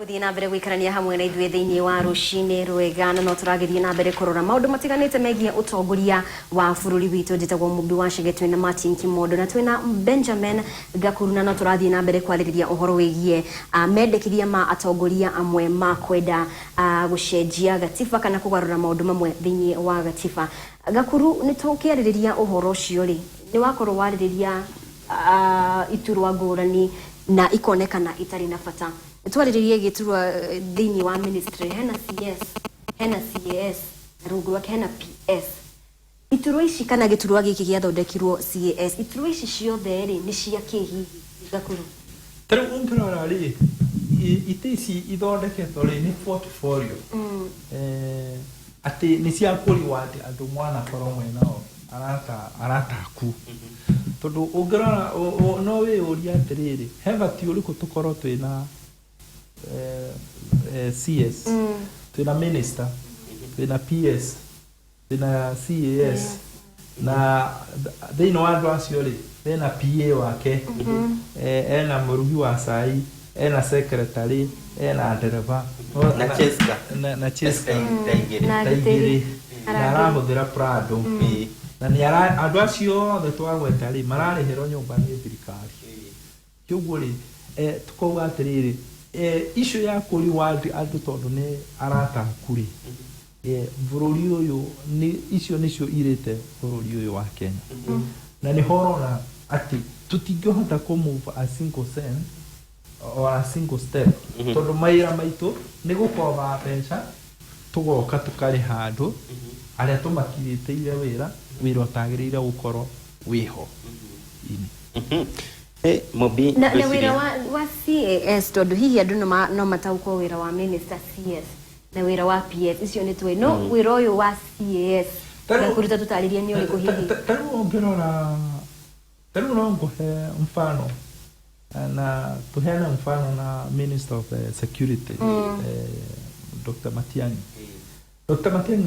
Gũthiĩ na mbere gũikarania hamwe na ithuĩ thĩinĩ wa Rũcinĩ Rwega, na no tũragĩthiĩ na mbere kũrora maũndũ matiganĩte megiĩ ũtongoria wa bũrũri witũ. Njĩtagwo Mũmbi wa Chege, twĩna Martin Kimondo na twĩna Benjamin Gakuru, na no tũrathiĩ na mbere kwarĩrĩria ũhoro wĩgiĩ mendekithia ma atongoria amwe ma kwenda gũcenjia gatiba kana kũgarũra maũndũ mamwe thĩinĩ wa gatiba. Gakuru, nĩ tũkĩarĩrĩria ũhoro ũcio rĩ, nĩ wakorwo warĩrĩria iturwa ngũrani na ikonekana itarĩ na bata. Twarĩrĩrie gĩturwa thĩinĩ wa ministry, hena CS, hena CAS, na rungu rwake hena PS. Iturwa ici kana gĩturwa gĩkĩ gĩathondekirwo CAS, iturwa ici ciothe rĩ, nĩ cia kĩ hihi, Gakuru? Ta rĩu ũngĩrora rĩ, itĩ ici ithondeketwo rĩ, nĩ portfolio, atĩ nĩ cia kũ reward andũ mwanakorwo mwĩnao arata, arata aku. Tondũ ũngĩrora no wĩyũrie atĩrĩrĩ, he bati ũrĩkũ tũkorwo twĩna CS, twĩna minister, twĩna PS, twĩna CAS, na thĩinĩ wa andũ acio rĩ, hena PA wake, ena mũrugi wa cai, ena secretary, ena ndereba. Na Cheska. Na Cheska. Ta igĩrĩ. Na ta igĩrĩ. Arangĩri. Na arahũthĩra Prado. Na nĩ andũ acio othe twagweta rĩ, mararĩhĩrwo nyũmba nĩ thirikari. Kĩoguo rĩ, tũkauga atĩrĩrĩ, issue ya kũ reward andũ tondũ nĩ arata aku rĩ, bũrũri ũyũ nĩ icio nĩcio irĩte bũrũri ũyũ wa Kenya. Na nĩho ũrona atĩ tũtingĩhota kũ move a single cent or a single step, tondũ mawĩra maitũ nĩ gũkoba mbeca, tũgoka tũkarĩha andũ arĩa tũmakirĩtĩire wĩra, wĩra ũtagĩrĩire gũkorwo wĩho. Ini. Mũmbi, Na ngwĩciria- wĩra wa CAS, tondũ hihi andũ no mataũkwo wĩra wa minister CS na wĩra wa PS, icio nĩ tũĩ, no wĩra ũyũ wa CAS, Gakuru, ta tũtarĩrie nĩ ũrĩkũ hihi? Ta rĩu ũngĩrora, ta rĩu no ngũhe mfano na tũheane mfano na Minister of Security, Dr. Matiang'i. Dr. Matiang'i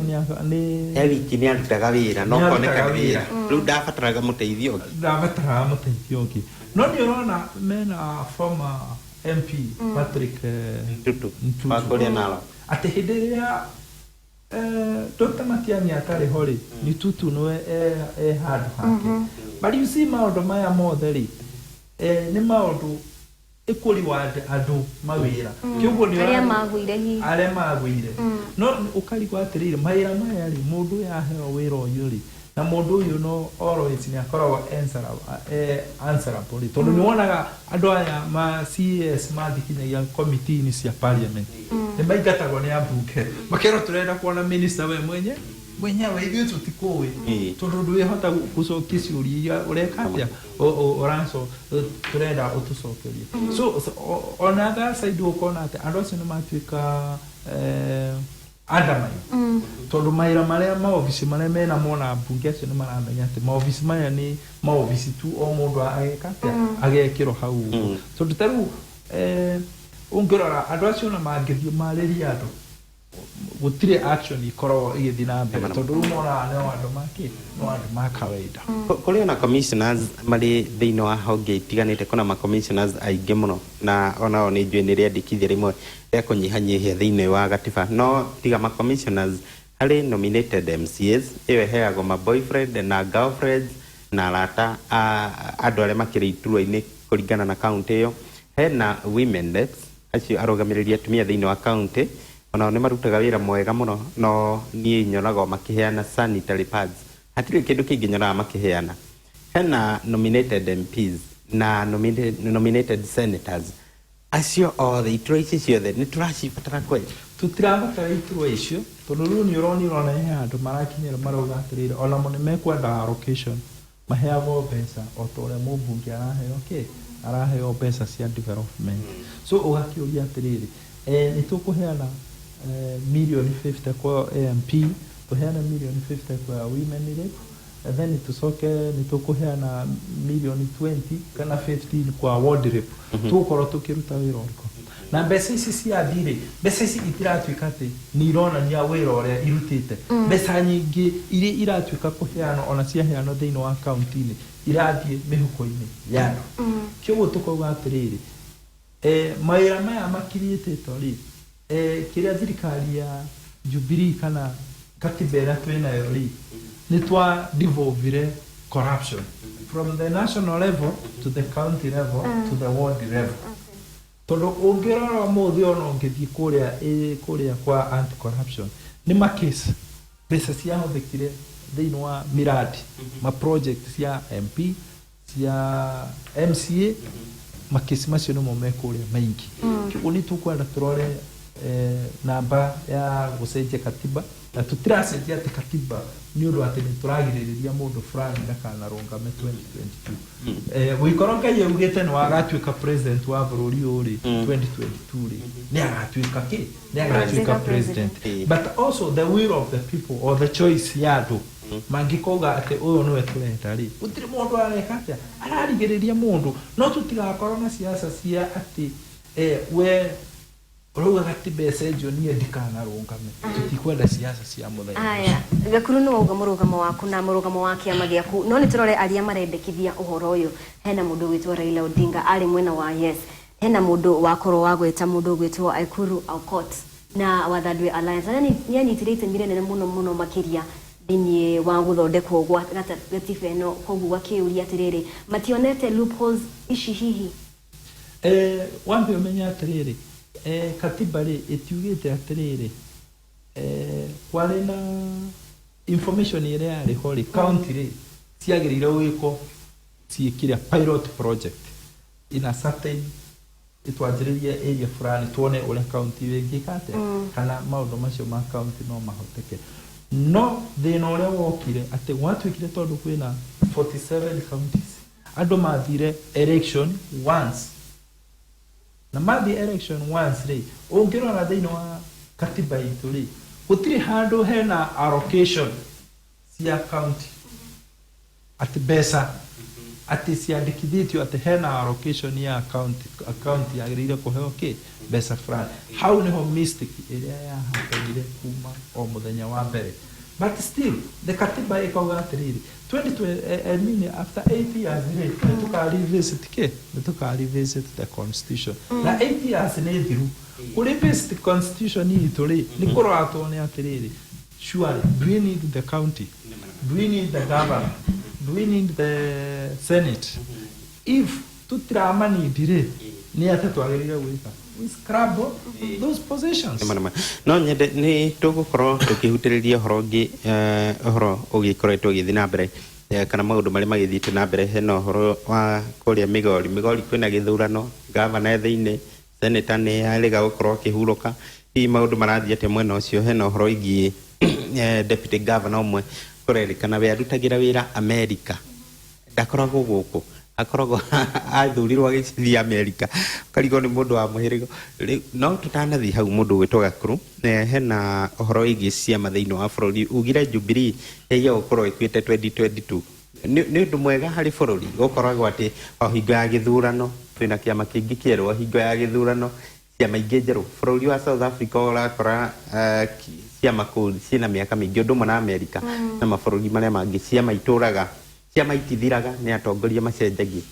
nĩ He wiki nĩ arutaga wĩra no Nĩ koneka arutaga nĩ wĩra. wĩra. Rĩu ndabataraga mũteithio ũngĩ. Ndabataraga mũteithio ũngĩ, no nĩ ũrona mena former MP Patrick Ntutu. Ntutu. Wa kũrĩa Narok. Atĩ hĩndĩ ĩrĩa Dr. Matiang'i atarĩ ho rĩ, Ntutu nĩwe e handũ hake. But you see, maũndũ maya mothe rĩ, nĩ maũndũ ĩkũ reward andũ mawĩra. Kĩoguo nĩ Arĩa magũire hihi. Arĩa magũire. No ũkarigwo atĩrĩrĩ, mawĩra maya rĩ, mũndũ ũyũ aheo wĩra ũyũ rĩ, na mũndũ ũyũ no always nĩ akoragwo answerable rĩ, tondũ nĩ wonaga andũ aya ma CAS mathiĩ kinyagia committee-inĩ cia parliament, nĩ maingatagwo nĩ ambunge, makerwo tũrenda kuona minister we mwenye mwenyewe, ithuĩ tũtikũĩ, tondũ ndwĩhota gũcokia ciũria iria ũreka atĩa, ũraco tũrenda ũtũcokerie. So on other side ũkona atĩ andũ acio nĩ matuĩka undermine, tondũ mawĩra marĩa maobici marĩa mena mona mbunge acio nĩ maramenya atĩ maobici maya nĩ maobici tu, o mũndũ ageka atĩa, agekĩrwo hau ũguo. Tondũ ta rĩu ũngĩrora andũ acio ona mangĩthiĩ marĩrie andũ, gũtirĩ action ikoragwo ĩgĩthiĩ na mbere, tondũ rĩu monaga no andũ makĩ no andũ ma kawaida. Kũrĩ ona commissioners marĩ thĩinĩ wa honge itiganĩte, kuna ma commissioners aingĩ mũno, na onao nĩ njũĩ nĩ rĩandĩkithia rĩmwe rĩa kũnyihanyihia thĩinĩ wa gatiba. No tiga ma commissioners, harĩ nominated MCAs, ĩyo ĩheagwo ma boyfriend na girlfriends na arata a andũ arĩa makĩrĩ iturwa-inĩ kũringana na county ĩyo. Hena women reps, acio arũgamĩrĩri atumia thĩinĩ wa county, onao nĩ marutaga wĩra mwega mũno, no niĩ nyonaga o makĩheana sanitary pads, hatirĩ kĩndũ kĩngĩ nyonaga makĩheana. Hena nominated MPs na nominated senators. Acio othe, iturwa ici ciothe nĩ tũracibatara kweli? Tũtirabatara iturwa icio, tondũ rĩu nĩ ũronire ona he handũ marakinyĩra marauga atĩrĩrĩ, onamo nĩ mekwenda allocation, maheagwo mbeca o ta ũrĩa mũmbunge araheo kĩ araheo mbeca cia development. So ũgakĩũria atĩrĩrĩ, nĩ tũkũheana mirioni 50 kwa MP, tũheane mirioni 50 kwa women rep, and then tũcoke nĩ tũkũheana mirioni 20 kana 15 kwa ward rep, tũgũkorwo tũkĩruta wĩra ũrĩkũ na mbeca ici cia thirĩ? Mbeca ici itiratuĩka atĩ nĩ ironania wĩra ũrĩa irutĩte. Mbeca nyingĩ iria iratuĩka kũheanwo, ona ciaheanwo thĩinĩ wa kaunti-inĩ, irathiĩ mĩhuko-inĩ ya andũ. Kĩoguo tũkauga atĩrĩrĩ, Mawĩra maya makiriĩtĩtwo rĩ, kĩrĩa thirikari ya Jubilee kana katiba ĩrĩa twĩnayo rĩ, nĩ twa devolvire corruption from the national level to the county level to the ward level, tondũ ũngĩrora ũmũthĩ, ona ũngĩthiĩ kũrĩa kũrĩa kwa anti corruption, nĩ makesi mbeca ciahũthĩkire thĩinĩ wa miradi, ma project cia MP, cia MCA, makesi macio nĩmo me kũrĩa maingĩ. Kĩguo nĩ tũkwenda tũrore namba ya gũcenjia katiba, na tũtiracenjia atĩ katiba nĩ ũndũ atĩ nĩ tũragirĩrĩria mũndũ fulani ndakanarũngame 2022. Gũikorwo Ngai augĩte nĩ wagatuĩka president wa bũrũri ũyũ rĩ, 2022 rĩ, nĩ agatuĩka kĩ, nĩ agatuĩka president. But also the will of the people or the choice ya andũ mangĩkauga atĩ ũyũ nĩwe tũrenda rĩ, gũtirĩ mũndũ areka atĩa ararigĩrĩria mũndũ. No tũtigakorwo na siasa cia atĩ we ũrauga gatiba ĩcenjio, niĩ ndikanarũngame. Tũtikwenda siasa cia mũthemba ũcio. Aya, Gakuru, nĩ wauga mũrũgamo waku na mũrũgamo wa kĩama gĩaku, no nĩ tũrore arĩa marendekithia ũhoro ũyũ. Hena mũndũ ũgwĩtwo Raila Odinga, arĩ mwena wa yes. Hena mũndũ wakorwo wagweta mũndũ ũgwĩtwo Ekuru Aukot na wa Third Way Alliance, na nĩ anyitire itemi rĩnene mũno mũno makĩria thĩinĩ wa gũthondekwo gwa gatiba ĩno. Koguo gakĩũria atĩrĩrĩ, mationete loopholes ici hihi? Wambe ũmenye atĩrĩrĩ, katiba rĩ, ĩtiugĩte atĩrĩrĩ, kwarĩ na information ĩrĩa yarĩ ho rĩ, county rĩ ciagĩrĩire gwĩkwo ciĩkire pilot project in a certain, itwanjĩrĩrie area fulani, tuone ũrĩa county ĩngĩka atĩa, kana maũndũ macio ma county no mahoteke. No thĩna ũrĩa wokire atĩ gwatuĩkire tondũ kwĩna 47 counties, andũ mathire election once, na mathiĩ election once rĩ, ũngĩrora thĩinĩ wa katiba itũ rĩ, gũtirĩ handũ hena allocation cia county, atĩ mbeca atĩ ciandĩkithĩtio atĩ hena allocation ya county, county yagĩrĩire kũheo kĩ, mbeca fulani. Hau nĩho mistake ĩrĩa yahapenire kuma o mũthenya wa mbere. But still the katiba ĩkauga atĩrĩrĩ, 20, I mean, after 8 years rĩ, nĩ tũka revisit kĩ, nĩ tũka revisit the constitution. Na 8 years nĩ thiru. Kũ revisit constitution itũ rĩ, nĩ kũrora tuone atĩrĩrĩ, surely do we need the county, do we need the governor, do we need the senate? If tutiramanindi rĩ, nĩ atĩ twagĩrĩire gwĩka, we scrap those positions. Nĩma, nĩma. No nyende nĩ tũgũkorwo tũkĩhutĩrĩria ũhoro ũngĩ, ũhoro ũgĩkoretwo ũgĩthiĩ na mbere, kana maũndũ marĩa magĩthiĩte na mbere. Hena ũhoro wa kũrĩa Migori. Migori kwĩna gĩthurano, gavana e thĩinĩ, seneta nĩ arĩga gũkorwo akĩhurũka. Hihi maũndũ marathiĩ atĩa mwena ũcio? Hena ũhoro wĩgiĩ deputy governor ũmwe kũrerĩkana we arutagĩra wĩra America, ndakoragwo gũkũ, akoragwo athurirwo agĩcithia America, ũkarigwo nĩ mũndũ wa mũhĩrĩga. Rĩu no tũtanathiĩ hau, mũndũ ũgwĩtwo Gakuru, hena ũhoro wĩgiĩ ciama thĩinĩ wa bũrũri. Ugire Jubilee ĩgiĩ gũkorwo ĩkuĩte 2022. Nĩ ũndũ mwega harĩ bũrũri gũkoragwo atĩ o hingo ya gĩthurano twĩna kĩama kĩngĩ kĩerũ, o hingo ya gĩthurano ciama ingĩ njerũ? Bũrũri wa South Africa ũrakora ciama kũu ciĩna mĩaka mĩingĩ, ũndũ ũmwe na America na mabũrũri marĩa mangĩ. Ciama itũraga, ciama itithiraga, nĩ atongoria macenjagia.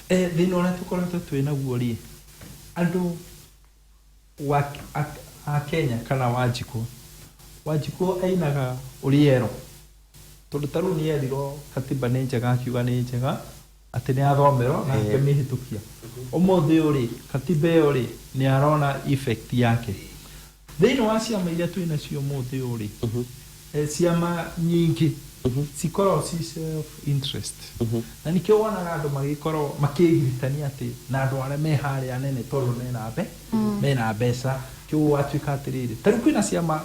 Thĩna ũrĩa tũkoretwo twĩ naguo rĩ, andũ wa a Kenya kana Wanjikũ, Wanjikũ ainaga ũrĩa erwo, tondũ ta rĩu nĩ erirwo katiba nĩ njega, akiuga nĩ njega, atĩ nĩ athomerwo na akĩmĩhĩtũkia. Ũmũthĩ ũyũ rĩ, katiba ĩyo rĩ, nĩ arona effect yake thĩinĩ wa ciama iria twĩ nacio ũmũthĩ ũyũ rĩ. Ciama nyingĩ cikoragwo ci self interest, na nikĩo wonaga andũ magĩkorwo makĩgiritania atĩ na andũ arĩa me harĩa nene, tondũ mena mbeca. Kĩu gwatuĩka atĩrĩrĩ, ta rĩu kwĩna ciama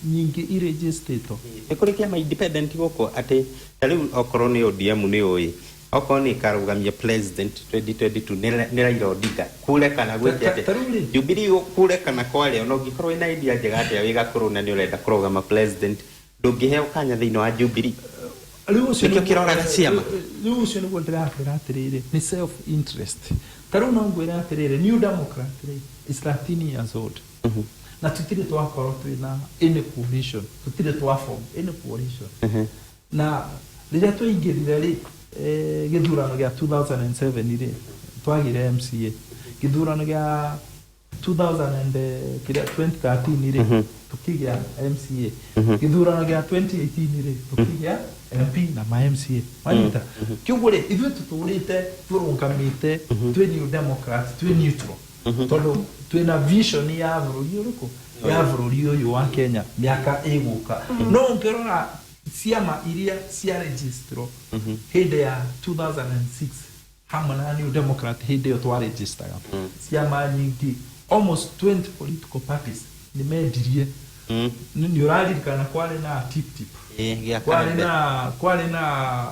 nyingĩ irĩnjĩstĩtwo. Nĩ kũrĩ kĩama independent gũkũ, atĩ ta rĩu okorwo nĩ ODM, nĩ ũĩ okorwo nĩ ĩkarũgamia president 2022 nĩ Raila Odinga, kure kana gwĩke atĩa. Ta rĩu rĩ, Jubilee kure kana kware, ona ũngĩkorwo wĩna idea njega atĩa, wĩ Gakũrũ na nĩ ũrenda kũrũgama president, ndũngĩheo kanya thĩinĩ wa Jubilee. Rĩu ũcio Nĩkĩo kĩroraga ciama. Rĩu ũcio nĩguo ndĩrakwĩra atĩrĩrĩ, nĩ self interest. Ta rĩu no ngwĩre atĩrĩrĩ, New Democrat rĩ, is 13 years old, na tũtirĩ twakorwo twĩna any coalition, tũtirĩ twa form any coalition. Na rĩrĩa twaingĩrire rĩ, gĩthurano gĩa 2007 rĩ, twagire MCA. Gĩthurano gĩa 2000 and, kĩrĩa 2013 rĩ, tukĩgĩa MCA. Gĩthurano gĩa 2018 rĩ, tukĩgĩa MP na ma MCA. Wanyita? Kĩũguo rĩ, ithuĩ tũtũrĩte tũrũgamĩte twĩ New Democrat, twĩ neutral, tondũ twĩna vision ya bũrũri ũrĩkũ, ya bũrũri ũyũ wa Kenya mĩaka ĩgũka. No ũngĩrora ciama iria cia registro hĩndĩ ya 2006 hamwe na New Democrat, hĩndĩ ĩyo twaregistaga ciama nyingĩ, almost 20 political parties nĩ mendirie. Nĩ ũraririkana kwarĩ na Tip Tip, gĩa kwarĩ Karembe. na kwarĩ na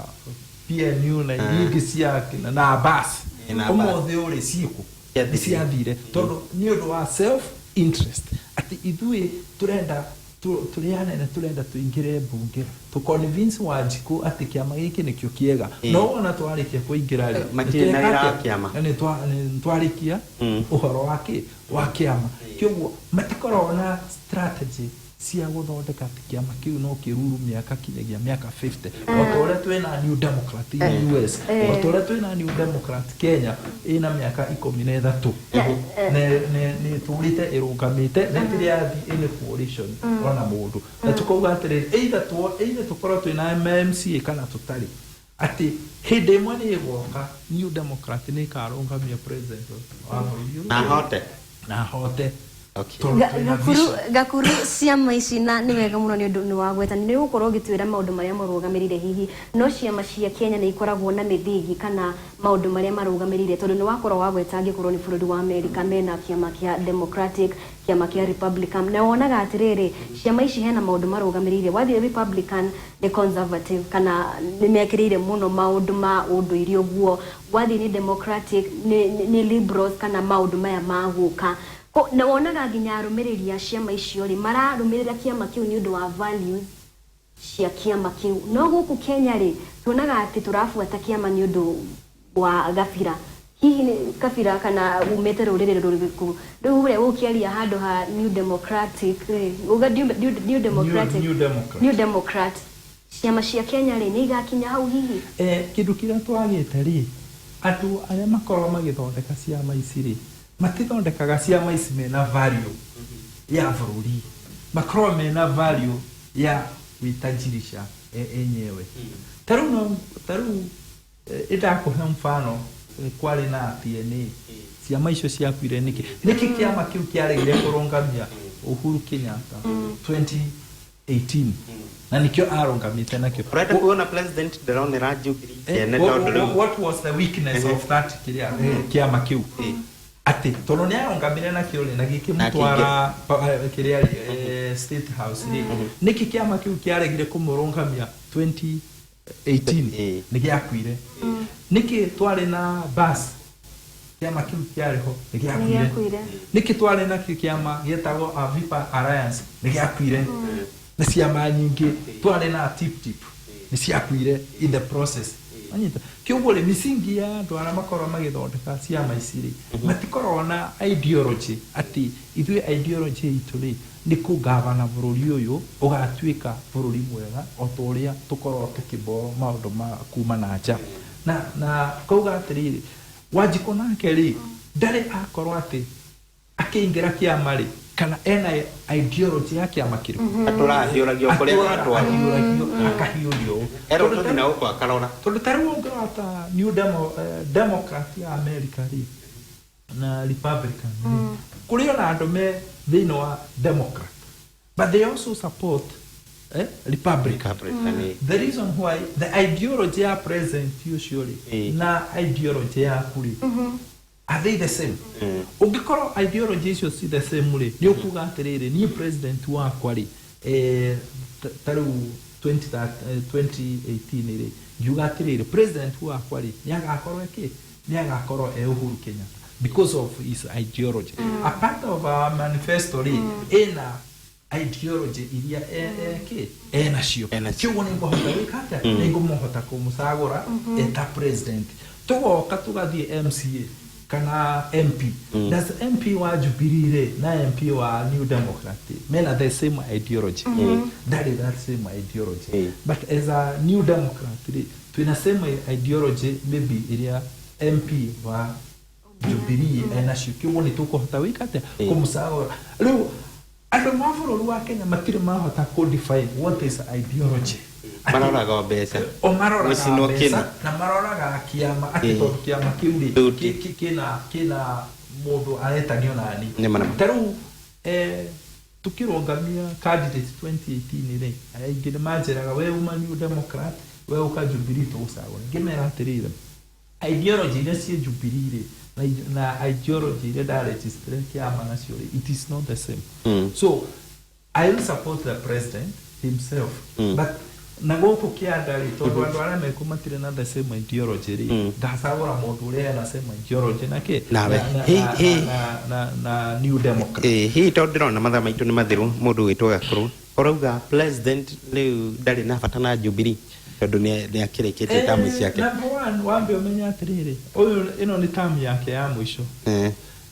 PNU na iria ingĩ cia na bas. Na Abbas. Ũmũthĩ ũrĩ ciĩkũ? Ciathirire. Ciathire tondũ nĩ ũndũ wa self interest, atĩ ithuĩ tũrenda tũrĩ anene, tũrenda tũingĩre mbunge, tũ convince Wanjikũ atĩ kĩama gĩkĩ nĩkĩo kĩega. No wona twarĩkia kũingĩra rĩ, Matirĩ na nĩtweka wĩra wa atĩa? kĩama. Nĩ twarĩkia ũhoro wa kĩ wa kĩama. Kĩoguo matikoragwo na strategy cia gũthondeka atĩ kĩama kĩu no kĩruru mĩaka kinyagia mĩaka 50, o ta ũrĩa twĩna New Democrat in US, o ta ũrĩa twĩna New Democrat Kenya ĩna mĩaka 13 nĩ tũrĩte ĩrũgamĩte na ĩtirĩ yathi any coalition ona mũndũ. Na tũkauga atĩrĩrĩ, either tũkorwo twĩna MCA kana tũtarĩ, atĩ hĩndĩ ĩmwe nĩ ĩgoka New Democrat nĩ ĩkarũgamia president wa bũrũri ũyũ Na hote. Na hote. Okay. Tondũ twĩna Gakuru vision. Gakuru, ciama ici, na nĩ wega mũno nĩ ũndũ nĩ wagweta nĩ ũgũkorwo ũgĩtwĩra maũndũ marĩa marũgamĩrĩire. Hihi no ciama cia Kenya nĩ ikoragwo na mĩthingi kana maũndũ marĩa marũgamĩrĩire? Tondũ nĩ wakorwo wagweta angĩkorwo nĩ bũrũri wa America mena kĩama kĩa Democratic, kĩama kĩa Republican, na wonaga atĩrĩrĩ, ciama ici hena maũndũ marũgamĩrĩire. Wathiĩ Republican nĩ conservative kana nĩ mekĩrĩire mũno maũndũ ma ũndũire ũguo. Wathiĩ nĩ Democratic nĩ liberals kana maũndũ maya ma gũka. Na wonaga nginya arũmĩrĩri a ciama icio rĩ, mararũmĩrĩra kĩama kĩu nĩ ũndũ wa values cia kĩama kĩu. No gũkũ Kenya rĩ, tuonaga atĩ tũrabuata kĩama nĩ ũndũ wa gabira, hihi nĩ kabira kana umĩte rũrĩrĩ rũrĩkũ. Rĩu ũrĩa ũkĩaria handũ ha New Democratic rĩ, uga New Democratic, New Democrat. New Democrat, ciama cia Kenya rĩ, nĩ igakinya hau hihi? Kĩndũ kĩrĩa twagĩte rĩ, andũ arĩa makoragwo magĩthondeka ciama ici rĩ, matithondekaga ciama ici mena value ya bũrũri, makoragwo mena value ya gwĩtajirisha enyewe. Ta rĩu no ta rĩu ĩndakũhe mfano, kwarĩ na TNA. Ciama icio ciakuire nĩkĩ? Nĩkĩ kĩama kĩu kĩaregire kũrũngamia Uhuru Kenyatta 2018 na nĩkĩo arũngamĩte nakĩo? Ũrenda kuona president ndĩronera Jubilee kĩene tondũ rĩu What was the weakness of that kĩrĩa kĩama kĩu, atĩ tondũ nĩ arũngamire nakĩo rĩ na gĩkĩmũtwara kĩrĩa rĩ, State House rĩ, nĩkĩ kĩama kĩu kĩaregire kũmũrũngamia 2018? Nĩ gĩakuire. Nĩkĩ twarĩ na bas, kĩama kĩu kĩarĩ ho, nĩ gĩakuire? Nĩ gĩakuire. Nĩkĩ twarĩ nakĩo kĩama gĩetagwo Avipa Alliance? Nĩ gĩakuire. Na ciama nyingĩ twarĩ na Tip Tip nĩ ciakuire in the process. Wanyita? Kĩũguo rĩ, misingi ya andũ arĩa makoragwo magĩthondeka ciama ici rĩ, matikoragwo na ideology atĩ ithuĩ ideology itũ rĩ nĩ kũgavana bũrũri ũyũ ũgatuĩka bũrũri mwega, o ta ũrĩa tũkoragwo tũkĩboro maũndũ ma kuma na nja. Na kauga atĩrĩrĩ, Wanjikũ nake rĩ, ndarĩ akorwo atĩ akĩingĩra kĩama rĩ, kana ena ideology ya kĩama kĩrĩkũ. Atũrahiũragio kũrĩa atwara. Ahiũragio, akahiũrio ũũ. Erwo Tondũ tũthiĩ na gũkũ akarora. Tondũ ta rĩu ũngĩrora ta New Democrat ya America rĩ na Republican rĩ, kũrĩ ona andũ me thĩinĩ wa Democrat, but they also support Republican. Republican. The reason why, the ideology ya president ũcio rĩ na ideology yaku rĩ, are they the same? Ũngĩkorwo ideology icio ci the same rĩ, nĩ ũkuga atĩrĩrĩ, niĩ president wakwa rĩ, ta rĩu 2018 rĩ, ngiuga atĩrĩrĩ, president wakwa rĩ, nĩ agakorwo ĩkĩ, nĩ agakorwo e Uhuru Kenyatta because of his ideology. A part of our manifesto rĩ, ĩna ideology iria eke enacio. Enacio. Kĩguo nĩ ngũhota gwĩka atĩa? Nĩ ngũmũhota kũmũcagũra eta president. Tũgoka tũgathiĩ MCA kana MP. Does MP wa Jubilee rĩ na MP wa New Democrat mena the same ideology? Ndarĩ that same ideology. But as a New Democrat rĩ, twĩna same ideology maybe ĩrĩa MP wa Jubilee enacio, kĩoguo nĩ tũkũhota gwĩka atĩa? Ĩĩ. Kũmũcagũra. Rĩu andũ ma bũrũri wa Kenya matirĩ mahota kũ define what is ideology. Maroraga o mbeca. O maroraga Gũcinwo mbeca kĩna. na maroraga kĩama atĩ Ĩĩ. tondũ kĩama kĩu rĩ Thuti. kĩna mũndũ aretanio nani. Nĩma nĩma. Ta rĩu tukĩrũngamia candidate 2018 rĩ, aingĩ nĩ manjĩraga, "We uma New Democrat, we ũka Jubilee, tũgũcagũra." Ngĩmera atĩrĩrĩ, ideology iria ciĩ Jubilee rĩ na ideology iria ndaregister kĩama nacio rĩ, it is not the same. So I will support the president himself, but na gũkũ kĩanda rĩ, tondũ andũ arĩa mekuo matirĩ na the same ideology rĩ, ndacagũra mũndũ ũrĩa ena same ideology na kĩ Nawe. na, Hey, na, hey. na New Democrat. Ĩĩ, hihi tondũ ndĩrona mathaa maitũ nĩ mathiru, mũndũ wĩtwo Gakũrũ ũrauga president rĩu ndarĩ na bata na Jubilee tondũ nĩ akĩrĩkĩtie tamu ciake. Number one, wambe ũmenye atĩrĩrĩ, ũyũ ĩno nĩ tamu yake ya mũico,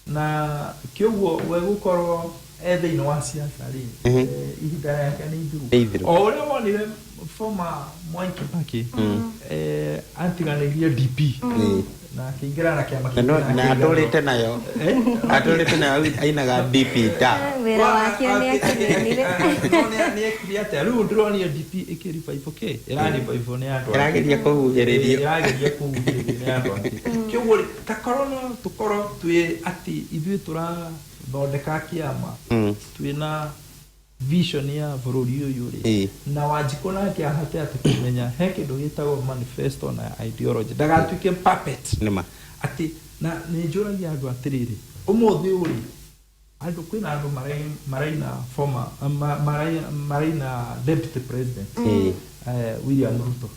na kĩoguo we gũkorwo e thĩinĩ wa siasa rĩ, ihinda rĩake nĩ ithiru. Nĩ ithiru. O ũrĩa wonire former Mwai Kibaki atiganĩirie DP na akĩingĩra na kĩama Na kĩngĩ na akĩiganwo. atũrĩte nayo. Eh? Atũrĩte nayo, ainaga DP ta Wĩra wake nĩ akĩninire. Nĩ ekire atĩa? Rĩu ndĩronire DP ĩkĩ-revive kĩ ĩra-revive nĩ andũ angĩ. Ĩrageria kũhuhĩrĩrio. Ĩrageria kũhuhĩrĩrio nĩ andũ angĩ. Kĩoguo rĩ, ta korwo no tũkorwo twĩ atĩ ithuĩ tũrathondeka kĩama twĩna vision ya bũrũri ũyũ rĩ, na Wanjikũ nake ahote atĩ kũmenya he kĩndũ gĩtagwo manifesto na ideology, ndagatuĩke puppet. Nĩma. Atĩ na nĩ njũragia andũ atĩrĩrĩ, ũmũthĩ ũyũ rĩ, andũ kwĩna andũ maraina former maraina deputy president William Ruto.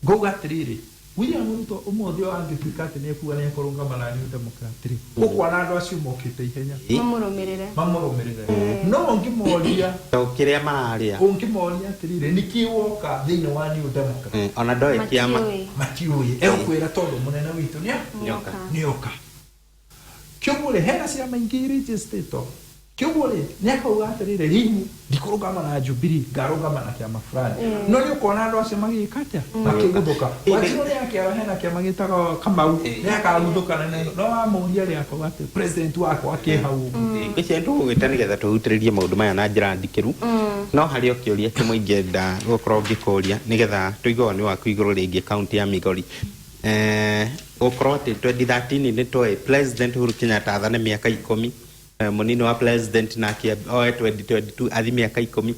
Ngauga atĩrĩrĩ, William Ruto ũmũthĩ ũyũ angĩtuĩka atĩ nĩ ekuga nĩ ekũrũgama na New Democrat rĩ, ũkuona andũ acio mokĩte ihenya Mamũrũmĩrĩre. Mamũrũmĩrĩre. No ũngĩmoria To kĩrĩa mararĩa. Ũngĩmoria atĩrĩrĩ, nĩkĩ woka thĩinĩ wa New Democrat? Ona ndoĩ kĩama. Matiũĩ. Matiũĩ. Egũkwĩra tondũ mũnene witũ nĩ Nĩoka. Nĩoka. Kĩoguo rĩ, hena ciama ingĩ irĩnjĩstĩtwo. Kĩoguo rĩ, nĩ akauga atĩrĩrĩ, rĩu ndikũrũgama na Jubilee, ngarũgama na kĩama fulani. No nĩ ũkona andũ acio magĩka atĩa? Makĩguthũka. Wanjirũ nĩ akĩara hena kĩama gĩtagwo Kamau, nĩ akaguthũka na no wamũria rĩ, akauga atĩ president wakwa akĩ hau ũguo. Ngwĩciria tũgũgĩta nĩgetha tũhutĩrĩrie maũndũ maya na njĩra ndikĩru, no harĩ o kĩũria kĩmwe ingĩenda gũkorwo ngĩkũria nĩgetha tũigue woni waku igũrũ rĩgiĩ kaunti ya Migori. Gũkorwo atĩ 2013 nĩ twoĩ President Uhuru Kenyatta athane mĩaka 10, mũnini wa president nake oe 2022 athi mĩaka 10.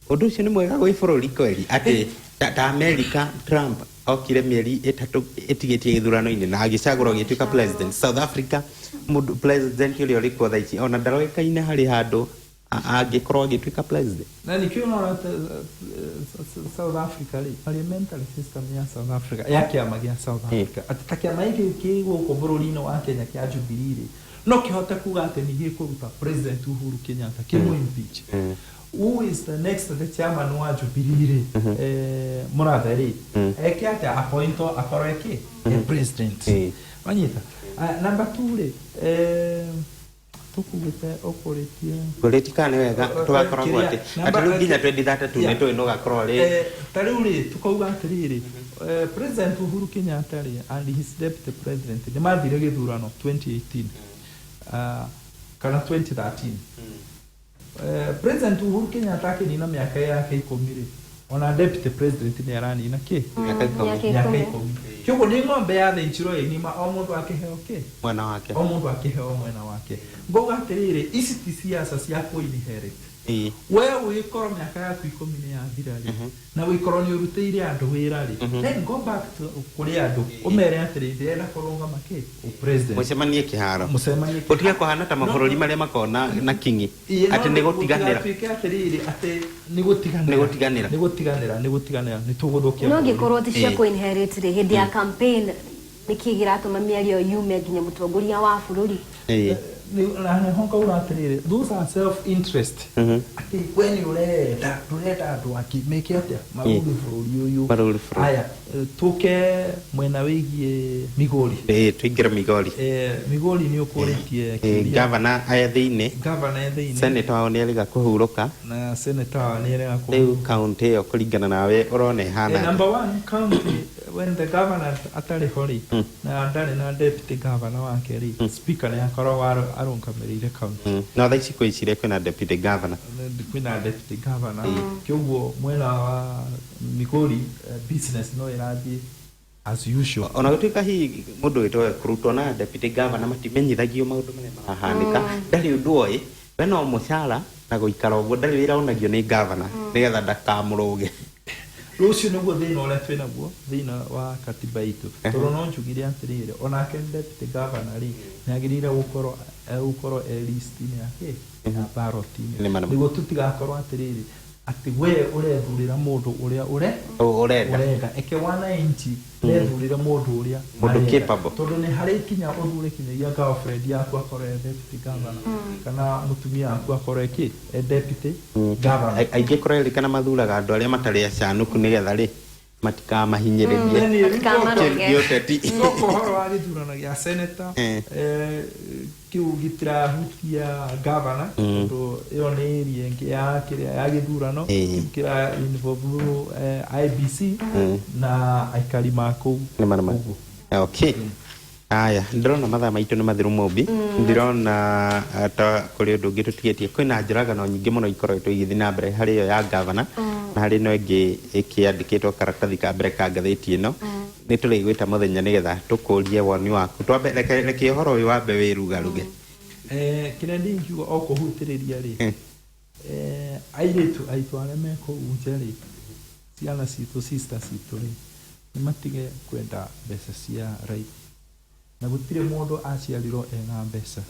Ũndũ ũcio nĩ mwega gwĩ bũrũri kweri atĩ ta America, Trump okire mĩeri 3 ĩtigĩtie gĩthurano-inĩ na agĩcagũrwo agĩtuĩka president. South Africa, mũndũ president ũrĩa ũrĩ kuo thaa ici ona ndaroĩkaine harĩ handũ angĩkorwo agĩtuĩka president. Na nikĩo ũrona South Africa rĩ, parliamentary system ya South Africa, ya kĩama gĩa South Africa, atĩ ta kĩama gĩkĩ kĩ gũkũ bũrũri-inĩ wa Kenya kĩa Jubilee rĩ, no kĩhote kuga atĩ nĩ gĩkũruta President Uhuru Kenyatta, kĩmũ impeach. Who is the next, the chairman wa Jubilee rĩ, Mũrathe rĩ, eke atĩa? Appointwo akorwo eke e president. Wanyita? Number two rĩ, tũkugĩte ũkũrĩtie. Ngũrĩti kana nĩ wega tũgakoragwo atĩ atĩ rĩu nginya 2032 nĩ tũĩ no gakorwo rĩ. Ta rĩu rĩ, tukauga atĩrĩrĩ, President Uhuru Kenyatta rĩ and his deputy president nĩ mathire gĩthurano 2018 kana 2013. President Uhuru Kenyatta akĩnina mĩaka yake 10 rĩ, ona deputy president nĩ aranina kĩ? Mĩaka 10. Mĩaka Mĩaka 10. 10. Kĩoguo nĩ ng'ombe yathĩnjirwo ĩ ng'ima, o mũndũ akĩheo kĩ? Mwena wake. O mũndũ akĩheo mwena wake. Ngauga atĩrĩrĩ, ici ti siasa cia kũ-inherit. We wĩkorwo mĩaka yaku 10 nĩ yathira rĩ, na wĩkorwo nĩ ũrutĩire andũ wĩra rĩ, then go back to kũrĩ andũ ũmere atĩrĩ, "Ndĩrenda kũrũgama kĩ president." Mũcemanie kĩharo. Mũcemanie. Gũtige kũhana ta mabũrũri marĩa makoragwo na kingi Ĩĩ, no atĩ nĩ gũtiganĩra. Gũtigatuĩke atĩrĩrĩ atĩ nĩ gũtiganĩra. Nĩ gũtiganĩra. Nĩ gũtiganĩra, nĩ gũtiganĩra, nĩ tũgũthũkia No bũrũri. angĩkorwo ti cia kũ-inherit rĩ, hĩndĩ ya campaign nĩkĩ kĩratũma mĩario yume nginya mũtongoria wa bũrũri? Na nĩho ngauga atĩrĩrĩ, those are self interest, atĩ we nĩ ũrenda, ndũrenda andũ angĩ meke atĩa? Marũre bũrũri ũyũ. Marũre bũrũri. Aya, tũke mwena wĩgiĩ Migori. Ĩĩ, tũingĩre Migori. Migori nĩ ũkũrĩtie Ĩĩ, kĩũria. Gavana aya thĩinĩ. Gavana e thĩinĩ. Senator wao nĩ arĩga kũhurũka. Na senator wao nĩ arega. Rĩu kaunti ĩyo kũringana nawe ũrona ĩhana atĩa? Number one, county When the governor atarĩ ho rĩ, na ndarĩ na deputy governor wake rĩ, speaker nĩ akoragwo arũgamĩrĩire county. No thaa ici kwĩciria kwĩna deputy governor. Kwĩna deputy governor, kĩoguo mwena wa Migori business no ĩrathiĩ as usual. Ona gũtuĩka hihi mũndũ wĩtwo kũrutwo na deputy governor matimenyithagio maũndũ marĩa marahanĩka, ndarĩ ũndũ oĩ, we no mũcara na gũikara ũguo, ndarĩ wĩra onagio nĩ governor nĩgetha ndakamũrũge. Rũciũ nĩguo thĩna ũrĩa twĩnaguo thĩinĩ wa katiba itũ, tondũ no njugire atĩrĩrĩ, onake deputy governor rĩ, nĩ agĩrĩire gũkorwo e list-inĩ yake ya ballot-inĩ. Nĩ ma- nĩ ma. Nĩguo tũtigakorwo atĩrĩrĩ, atĩ we ũrethurĩra mũndũ ũrĩa ũrenda. Ũrenda eke wananchi methurĩre mũndũ ũrĩa Mũndũ marenda. capable. Tondũ nĩ harĩ kinya ũthure kinyagia girlfriend yaku akorwo e deputy governor, kana mũtumia waku akorwo ĩ e deputy governor. Aingĩ kũrerĩkana mathuraga andũ arĩa matarĩ acanũku nĩgetha rĩ matikamahinyĩrĩrie. Then rĩu Matikamaroge. Gĩũteti. Coka ũhoro wa gĩthurano gĩa senator, kĩu gĩtirahutia governor, tondũ ĩyo nĩ area ĩngĩ ya kĩrĩa ya gĩthurano. Kĩu kĩra involve IEBC na aikari ma kũu. Nĩ ma nĩ ma. Ũguo. Okay, aya, ndĩrona mathaa maitũ nĩ mathiru. Mũmbi, ndĩrona ta kũrĩ ũndũ ũngĩ tũtigĩtie. Kwĩna njũragano nyingĩ mũno ikoretwo igĩthiĩ na mbere harĩ ĩyo ya gavana na harĩ ĩno ĩngĩ ĩkĩandĩkĩtwo karatathi ka mbere ka ngathĩti ĩno. Nĩ tũrĩgwĩta mũthenya nĩgetha tũkũrie woni waku. Twambe reke ũhoro ũyũ wambe wĩrugaruge. Kĩrĩa ndingiuga o kũhutĩrĩria rĩ, airĩtu aitũ arĩa me kũu nja rĩ, ciana citũ, sister citũ rĩ, nĩ matige kwenda mbeca cia raithi, na gũtirĩ mũndũ aciarirwo ena mbeca.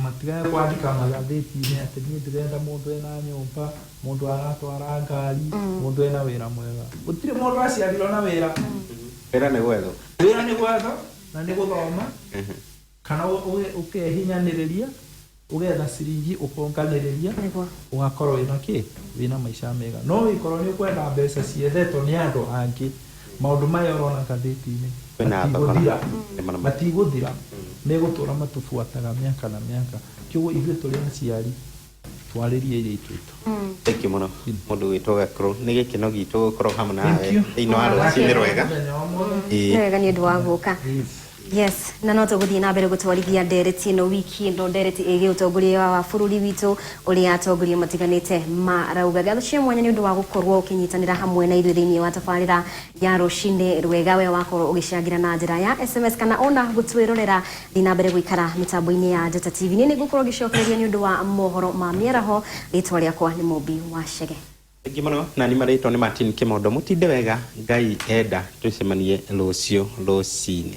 Matigage kwandĩka magathĩti-inĩ atĩ niĩ ndĩrenda mũndũ ena nyũmba, mũndũ aratwara ngari, mũndũ ena wĩra mwega. Gũtirĩ mũndũ aciarirwo na wĩra. Wĩra nĩ gwethwo. Wĩra nĩ gwetha na nĩ gũthoma, kana ũkehinyanĩrĩria ũgetha ciringi ũkonganĩrĩria, ũgakorwo wĩna kĩ, wĩna maica mega. No wĩkorwo nĩ ũkwenda mbeca ciethetwo nĩ andũ angĩ, maũndũ maya ũrona ngathĩti-inĩ Kwĩna thogora. matigũthira. Nĩ ma nĩ ma. Matigũthira, megũtũra matũbuataga mĩaka na mĩaka. Kĩoguo ithuĩ tũrĩ aciari twarĩrie airĩtu aitũ. Thank you mũno, mũndũ wĩtwo Gakũrũ. Nĩ gĩkeno gitũ gũkorwo hamwe Thank nawe you. thĩinĩ wa rũcinĩ rwega. Mũthenya wa ũmũthĩ. Ĩĩ. Nĩ wega nĩ ũndũ wa gũka. Yes. Yes, na no tũgũthiĩ na mbere gũtwarithia ndereti ĩno wiki ĩno, ndereti ĩgiĩ ũtongoria wa bũrũri witũ, ũrĩa atongoria matiganĩte marauga. Ngatho cia mwanya nĩ ũndũ wa gũkorwo ũkĩnyitanĩra hamwe na ithuĩ thĩinĩ wa tabarĩra ya rũcinĩ rwega. We wakorwo ũgĩcangĩra na njĩra ya SMS kana ona gũtwĩrorera, thiĩ na mbere gũikara mĩtambo-inĩ ya Njata TV. Niĩ nĩngũkorwo ngĩcokereria nĩ ũndũ wa mohoro ma mĩaraho. Rĩtwa rĩakwa nĩ Mũmbi wa Chege. Thank you mũno. Na nĩ marĩtwa nĩ Martin Kimondo. Mũtinde wega, Ngai enda tũcemanie rũciũ rũcinĩ.